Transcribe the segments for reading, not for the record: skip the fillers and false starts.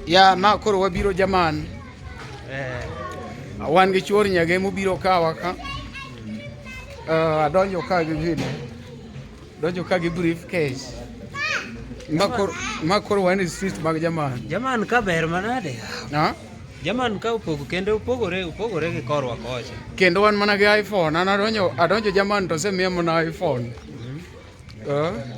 Ya ma koro wabiro jaman. Eh. Wan gi chuor nyage mobiro kawa ka. Adonjo ka gi gine. Donjo ka gi briefcase. Ma koro ma koro wan e street mag jaman. Jaman ka ber manade? Ha? Jaman ka opogo kendo opogore opogore gi korwa kocha. Kendo wan mana gi iPhone. An adonjo adonjo jaman to osemiya mana iPhone.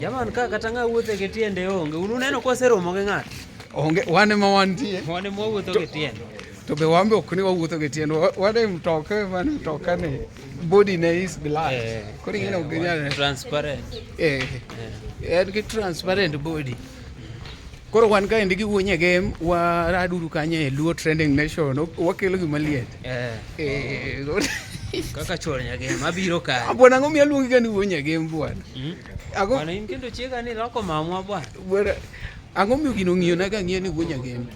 Jaman ka kata ng'a wuothe gi tiende onge. Un uneno ka waseromo gi ng'ato? Onge, wan ema wantie. Wan ema wawuotho gi tiende. To be wan be ok ni wawuotho gi tiendwa. Wan e mtoka, wan e mtoka ni body ne is black. Koro ing'e ni ok ginyal. Transparent. En gi transparent body. Koro wan kaendi gi wuo Nyagem, waraduru kanyo e Luo Trending Nation, wakelo gima liet. Kaka chuor Nyagem, abiro kae. Bwana ang'o miyo aluongi ga ni wuo Nyagem bwana? Ang'o? Bwana in kendo chiega ni loko mamwa bwana. Bwana ang'o miyo gino ng'iyo na ga ng'iyo ni wuo Nyagem?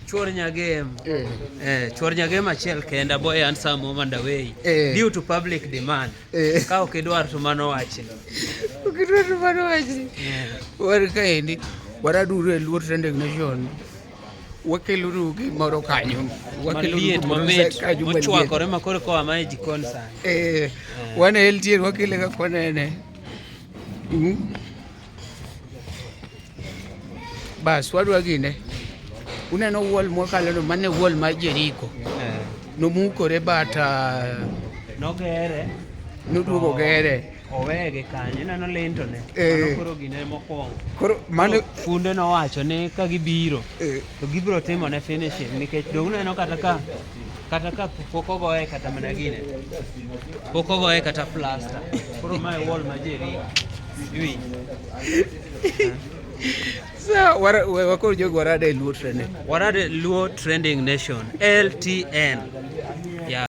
Chuor Nyagem. Chuor Nyagem achiel kenda boy handsome woman the way. Due to public demand. Ka ok idwar to mano wachni. Ok idwar to mano wachni. Wan kaendi waraduru e Luo Trending Nation. Wakeluru gimoro kanyo. Wakeluru Maliet, gimoro mamit, kanyo maliet. mochwakore ma koro koa ma e jikon sani. Wan e LTN wakele kaka wanene. Bas wadwa gine. Uneno wall mwakalo no mane wall mar Jericho. Nomukore but Nogere. Noduogo gere. Owege kanyo, ineno linto ne. Mano koro gine mokwongo. Koro mano Funde nowacho ni ka gibiro to gibiro timo ne finishing nikech dong uneno kata ka pok ogoye kata mana gine. Pok ogoye kata plaster. Koro mae wall ma Jericho. Iwinjo? Sa wakoro jogo warade e Luo Trending. Warade Luo Trending Nation LTN. Yeah.